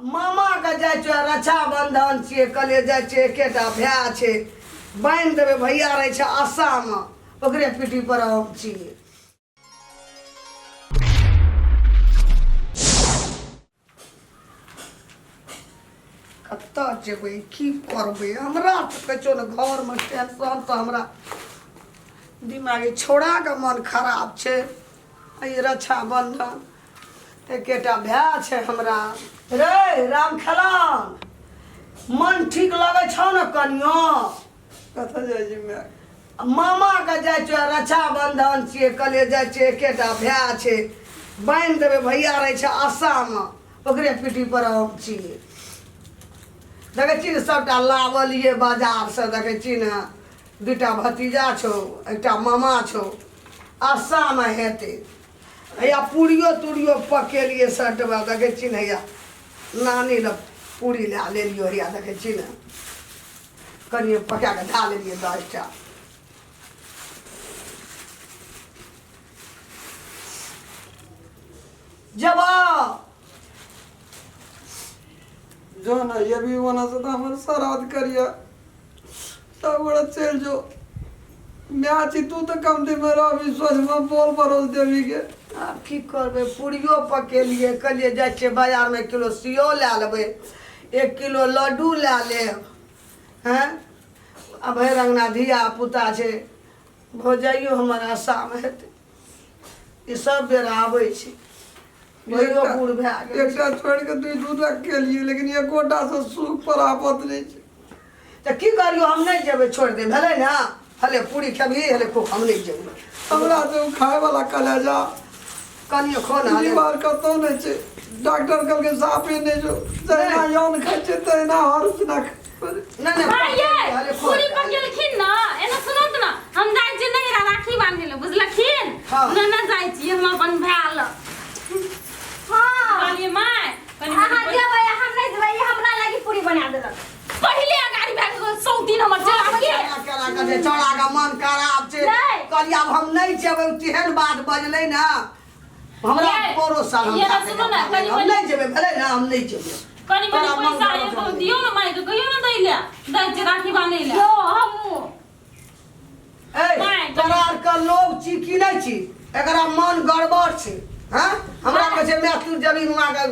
मामा के जाइ छियै रक्षाबंधन छियै कहलियै जाइ छियै एकेटा भाय छै बान्हि देबै भैया रहै छै आशामे ओकरे पीठी पर हम छियै। कतऽ जेबै की करबै हमरा तऽ कहै छौ ने घरमे टेंशन तऽ हमरा दिमागी छौड़ाके मन खराब छै एहि रक्षाबंधन एकेटा भाय छै हमरा। रे राम खेलान मन ठीक लगै छौ ने कनियो? कतऽ जाइ छी माय? मामाके जाइ छियै रक्षाबंधन छियै कहलियै जाइ छियै एकेटा भाय छै बान्हि देबै भैया रहै छै आशामे ओकरे पीठी पर हम छियै। देखै छी ने सभटा लावलियै बाजारसँ देखै छी ने दूटा भतीजा छौ एकटा मामा छौ आशामे हेतै। हैया पूरियो तूरियो पकेलियै सटवा देखै छी ने हैया नानी लग पूरी लए लेलियो हैया देखै छी ने कनिए पका कऽ धए लेलियै 10 टा। जेबऽ जो ना ये भी होना से तो हमर श्राद्ध करिया सब गोरा चलि जो। माय छी तू तऽ कम दिन में रहबी सोझमे बोल परोस देबी के। आब की करबै पूरियो पकेलियै कहलियै जाइ छियै बाजारमे 1 किलो सेहो लए लेबै 1 किलो लड्डू लए लेब। हँ आ भरि अङ्गना धिया पुता छै भौजाइयो हमर आशामे हेतै ई सब बेर आबै छै भैयो बूढ़ भए गेल। एकटा छोड़ि कऽ दुइ दू टा केलियै लेकिन एकोटा से सुख पर आपत नहि छै। तऽ की करियौ हम नहि जेबै छोड़ि दे भेलै ने हले पूरी खेबही हले खूब हम नहि जेबै। हमरा से ओ खाय वाला कलेजा कनियो खो ने हले। बीमार कतौ नहि छै डॉक्टर कहलकै साफे नहि छौ जहिना यौन खाइ छै तहिना हर्ष ना नहि नहि माँ ये हले खो। पूरी पकेलखिन ना एना सुनत ना हम जाइ छी नहिरा राखी बांधे ले बुझलखिन? हाँ। ना ना जाइ छी हम अपन भाय ल। हाँ। कहलियै माय कनि अहाँ मनि जेबै हम नहि जेबै ई हमरा लागी पूरी बना देलक। पहिले अगाड़ी भए गेल 100 दिन हमर चला के केना केना छै छौड़ा के मन खराब छै। नहि। कहलियै आब हम नहि जेबै तेहन बात बजलै ने हमरा ये, परो साल हम ये खा के सुनू ने, जायब। कनि हम मनि- नहि जेबै भेलै ने हम नहि जेबै। कनि मनि तोरा मन पैसा गरम एगो छौ। दियौ ने माय के कहियो ने दै ले दै छै राखी बांधै ले। यो हमहूँ ए माय, तोरा आर के लोग छी की नहि छी एकरा मन गड़बड़ छै। हाँ हमरा कहै छै माय तू जमीन माँ के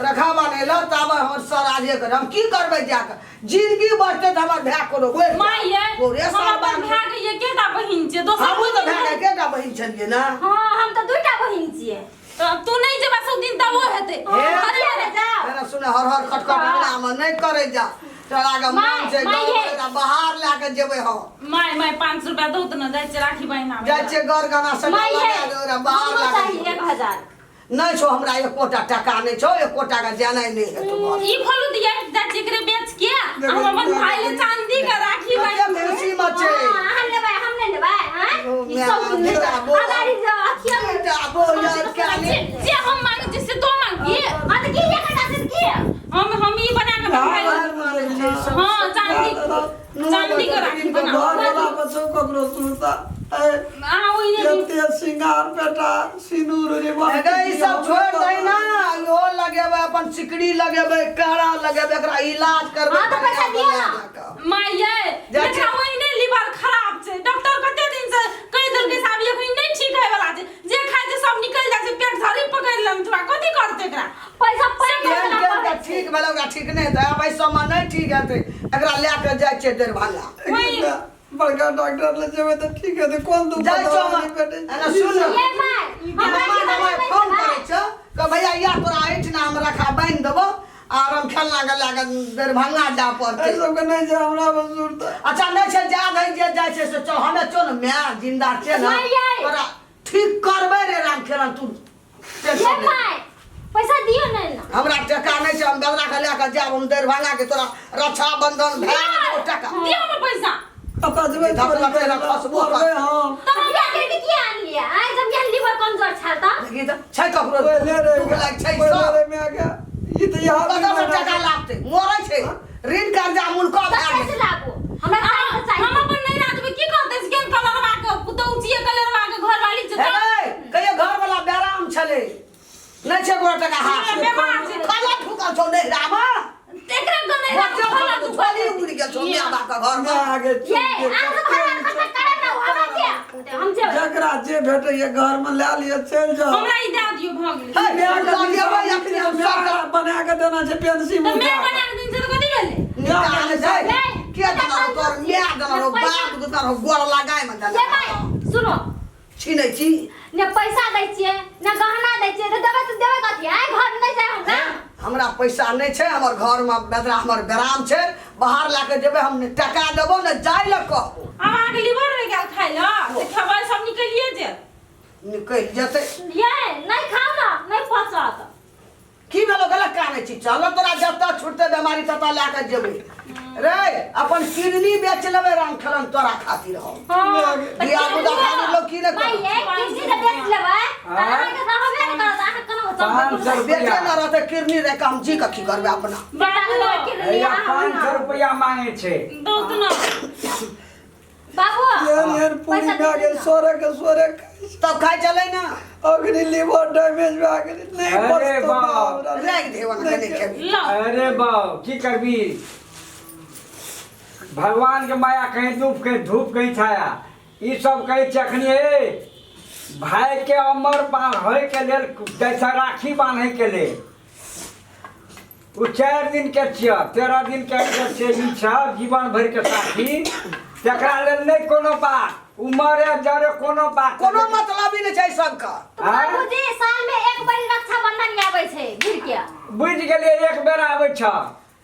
रखा बनेला ताबे हमर सर आजे कर हम की करबै जाके जिंदगी बचतै तऽ हमर भाय कोनो गोरि माय ये गोरे हम साल अपन बान्ह भाय के एकेटा बहिन छियै दोसर हमहूँ तऽ बहिन भाय के एकेटा बहिन छलियै ने। हाँ हम तऽ दूटा बहिन छियै। तऽ तू नहि जेबा सब दिन तऽ ओ हेतै। हे, अरे अरे जाओ। एना सुन हर हर खटखट अंगनामे नहि करै जा तोरा के माय, मन छै माय गाँव ये। एकरा बाहर लए के जेबै हम। माय माय 500 रुपया दौ तऽ ने जाइ छियै राखी बहिन आबै जाइ लए। छियै गर गना से माय लगा ये दे ओकरा बाहर हमरो लए के चाही जेबै। 1000। नहि छौ हमरा एकोटा टका नहि छौ एकोटा के जेनाइ नहि हेतौ घर। ई खोलू दिया जाइ छियै एकरे बेच के आ हम अपन भाय ले चांदी के राखी कते बान्हि देबै। खुशी मे छै। हाँ, अहाँ लेबै हम नहि लेबै हाँ? ओ, ई माय, सब दिन बेटा, बोल। अगाड़ी जाओ, अथिया में। बेटा, बोल, यार, क्या जे जे हम मांगे छियै से तो मांगिए। हाँ, तऽ की एकोटा से की? हम ई बना के भाय ले- मारै छै सब। हाँ चांदी चांदी के राखी बना। घर वाला पर छौ ककरो सुनता ए अहाँ ओहिने एते सिंगार पेटा सिनूर रे बाप। एगे ई सब छोड़ि दही ना इहो लगेबै अपन सिकड़ी लगेबै काड़ा लगेबै एकरा इलाज करबै हाँ, तऽ पैसा दिअ ना। माय ये जाइ एकरा छियै। ओहिने लीवर खराब छै डॉक्टर कते दिन से कहि देलकै से आब एखन नहि ठीक होय वाला छै जे खाइ छै सब निकलि जाइ छै पेट झड़ी पकड़ि लेने छै कथी करतै एकरा? पैसा पैसा केहन केना केहन के पड़ै छै? ठीक भेलै ओकरा ठीक नहि हेतै आब एहि सबमे नहि ठीक हेतै एकरा लए कऽ जाइ छियै दरभंगा। ओहि- बड़का डॉक्टर ले जेबै तऽ ठीक हेतै कोन दुख जाइ छौ दवाई हम। भेटै एना सुन ने। ये माय, हमरा मामा की दवाई बात फोन छै? करै छौ कह भैया या तोरा एहिठिना हम रखा बान्हि देबौ आर हम खेलना के लए कऽ दरभंगा जाय पड़तै। एहि सबके नहि छै हमरा बस सुरता। अच्छा नहि छै जा दही जे जाइ छै से चल हमे चल ने माय जिंदा छै ने माय यै। तोरा ठीक करबै रे राम खेलन तू टेंशन ये नहि। माय, पैसा दियौ ने ना। हमरा टका नहि छै हम बदला के लए कऽ जायब हम दरभंगा के तोरा रक्षाबंधन भए गेल टका। दियौ ने पैसा। कतऽ जेबै धक चोरी लगतै करै ने, लए? खसबो मरबै करतै। हम। तऽ हम किया के किया आनलियै? आँय, जब यहाँ लीवर कमजोर छल तऽ? देखी तऽ छै ककरो ओए ले रे दुख लागि छै ओए ले सब। रे माय के ई तऽ यहाँ कतऽ से टका लागतै मरै छै ऋण कर्जा मुल्क तऽ भए कैसे गेल। लाबू? हमरा खाइ के चाही। हम अपन नैहरा जेबै की करतै से केहन कलरवा के पुतहु छियै कलरवा के घरवाली छै हे गै, कहियो घर वाला बेराम छलै। नहि छै गोरा टका हाथ बेमार छै। खला ठुकल छौ नहि रामा एकरा गने बच्चा झोली उड़ि गेल छौ माय बापके घरमे आगे ये अहाँ सब हर खर्चा करब ना हमरा के हम जेबै जकरा जे भेटैए घरमे लए लिअ चलि जाउ हमरा ई दए दियौ भऽ गेलै हे, मायके लऽ लेबै अखनी हम मायके सब बना कऽ देना छै पेंसी तऽ मैं बना के दिन छै तऽ कथी भेलै निकाल दे नहीं, के देना रहो तोर माय देना रहो बाप देना रहो गोर लगाय में ये देना भाई सुनो छीनै छी ने पैसा दै छियै ने गहना दै छियै तऽ देबै तऽ देबै कथी आइ घर नहि जाय हमरा हमरा पैसा नहि छै हमर घरमे बेदरा हमर बेराम छै बाहर लए कऽ जेबै हम ने टका देबो ने जाय लए कहबो आब अहाँके लीवर रहि गेल खाइ लए तऽ खेबै सब निकलिए जायत निकलि जेतै ये नहि खाउ ने नहि पचत की भेलो गलत कानै छी चल तोरा जतऽ छुटतै बेमारी ततऽ लए कऽ जेबै रे अपन किडनी बेच लेबै राम खेलन तोरा खातिर हम हाँ बिया गुदा खातिर लोग की नहि भाई करत ये किडनी तऽ बेच लेबै तऽ अहाँके रहबे नहि करत अहाँ केना 500 बेचे रुपया न रहतै किडनी रे हम जी कऽ की करबै अपना बेटा लेबै किडनी हैया अहाँ 500 रुपया मांगे छै दोस्त ना बाबू एहन एहन पूरी पैसा भए गेल दियौ ने। सोरे के सोरे खाइ छै। तब खाइ चलै ना अग्नि लीवर डैमेज भए गेल नहि अरे बचतौ बाप। हमरा। राखि दे ओना नहि खेबी लो अरे बाप की करबी भगवान के माया कहीं धूप कहीं धूप कहीं छाया ई सब कहै छै अखनी हे भाई के अमर बांधे के लेल जैसा राखी बांधे के लेल ओ 4 दिन के छियै 13 दिन के जे छै ई छ जीवन भरि के साथी तकरा लेल नहि कोनो बात ओ मरे जरे कोनो बात कोनो मतलब ही नहि छै सबके तऽ बाबूजी साल में एक बारी रक्षाबंधन आबै छै घुर के बुझि गेलियै एक बेर आबै छ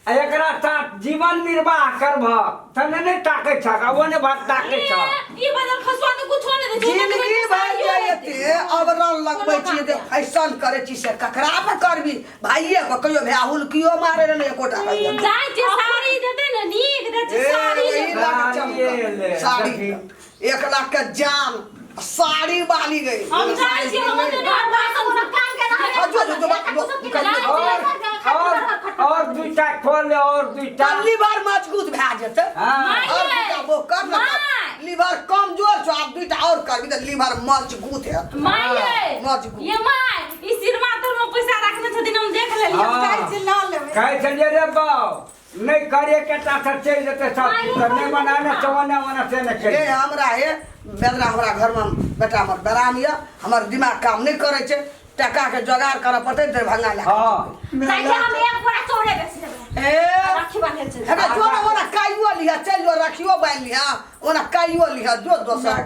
आ एकरा साथ जीवन निर्वाह करबह तने नहि ताकै छ आ ओने भात ताकै छ ई बदल खसुआ तऽ कुछो नहि दै छै जिंदगी भरि जे एते अवरण लगबै छियै जे फैशन करै छी से ककरा पर करबी भाइये पर कहियो भाय हुलकियो मारे रहे एकोटा कहियो जाइ छै साड़ी देतै ने नीक दै छै ए, साड़ी ओही लेबै। लग साड़िये चमकल। ले, साड़ी देखी। 1 लाख के जान साड़ी वाली गई हम जाइ छी हम तऽ घर बार कोनो काम के ना हाँ, जो, जो, जो, जो, निकल, और और और दुईटा खोल ले और दुईटा लीवर मजबूत भए जेतै हाँ और दुईटा वो कर न माय। लीवर कमजोर छौ आब दुईटा और करबी तऽ लीवर मजबूत हेत माय यै मजबूत। ये माय ई सिरमा तर में पैसा रखने छथिन हम देख लेलियै हम हाँ। जाइ छी लऽ लेबै कहै छलियै रे बाउ नहि करे के टा से चलि जेतै सब चीज तऽ नहि मनाने चौने मना से नहि हे चलि हमरा हे बेदरा हमरा घरमे बेटा हमर बेराम यऽ हमर दिमाग काम नहि करै छै टका के जोगाड़ करऽ पड़तै दरभंगा लए हाँ जाइ छै हम एक बोरा चौरे बेच लेबै ए राखी बान्है चलि हेगा जो ना ओना काइयो लिह चल जो राखियो बान्हि लिह ओना काइयो लिह जो दोसर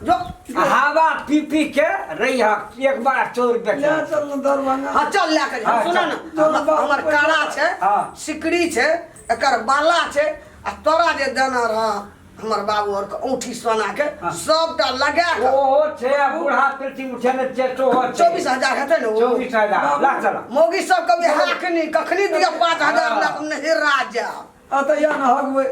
जो हवा पी पी के रही एक बार चोर ले बेच चल न दरभंगा हाँ चल लए के हाँ, सुन चल। ने हमर काड़ा छै हाँ। सिकड़ी छै एकर बाला छै आ तोरा जे देना रह हमर बाबू और के औंठी सोना के हाँ। सबटा लगा के ओहो छै आ बूढ़ा पेटी उठेने छै सोहो छै 24,000 हेतै ने ओ 24,000 ला चला मौगी सब कभी हाक नहीं कखनी दिया 5,000 हाँ। लग नहीं राजा आ तऽ या न हगबै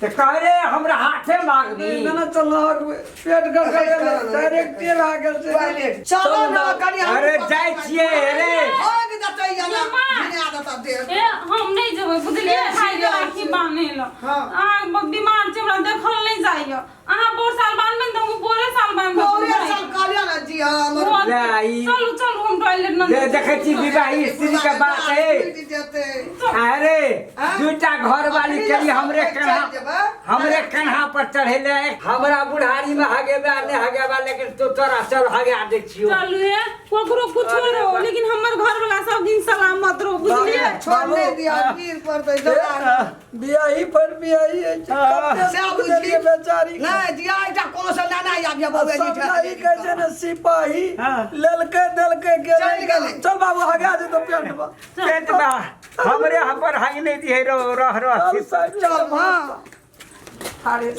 तऽ कह रे हमरा हाथे मांगबी नहि ने चल न हगबै पेट गड़गड़ेलै डायरेक्ट तेल आ गेल छै टॉयलेट चलो ना कनी हम अरे जाइ छियै अरे भाग जतै या ना माँ। भिना देता देह ए हम नहि जेबै बुझलियै भाई के राखी बान्है लए हाँ। अहाँ बीमार छै हमरा देखल नहि जाइए अहाँ बोर साल बान्हबै ने तऽ हम बोरे साल बान्हबै पौरे साल कहलियै ने जी हाँ हमर ले, ई- चलू चलू हम टॉयलेट न जे देखै छी विवाही स्त्री के बात है टूटि जेतै अरे हाँ? दूटा घर वाली के लिए हमरे चलि कन्हा जेबै। हमरे कन्हा पर चढ़ेले हमरा बुढ़ारी में हगेबा नहि हगेबा लेकिन तू तोरा चल हगा दै छियो चलू हे ककरो कुछो अरे रहो वाह। लेकिन हमर घर वाला सब दिन सलामत रहो बुझलियै छोड़ नहि दिअ गिर पड़तै जोगाड़। बियाही पर बियाही अछि कते से दुख बुझी। देलियै बेचारी के। नहि दिया एकटा कोनो से नाना आबि बउआ जी सबटा ई कहै छै ने सिपाही हाँ। लेलकै देलकै गेलै चलि गेलै। चल बाबू हगा जेतौ पेंट पर पेट बा हमरे हम पर हग नहीं दिए रह रह रह चल साइड चल हाँ अरे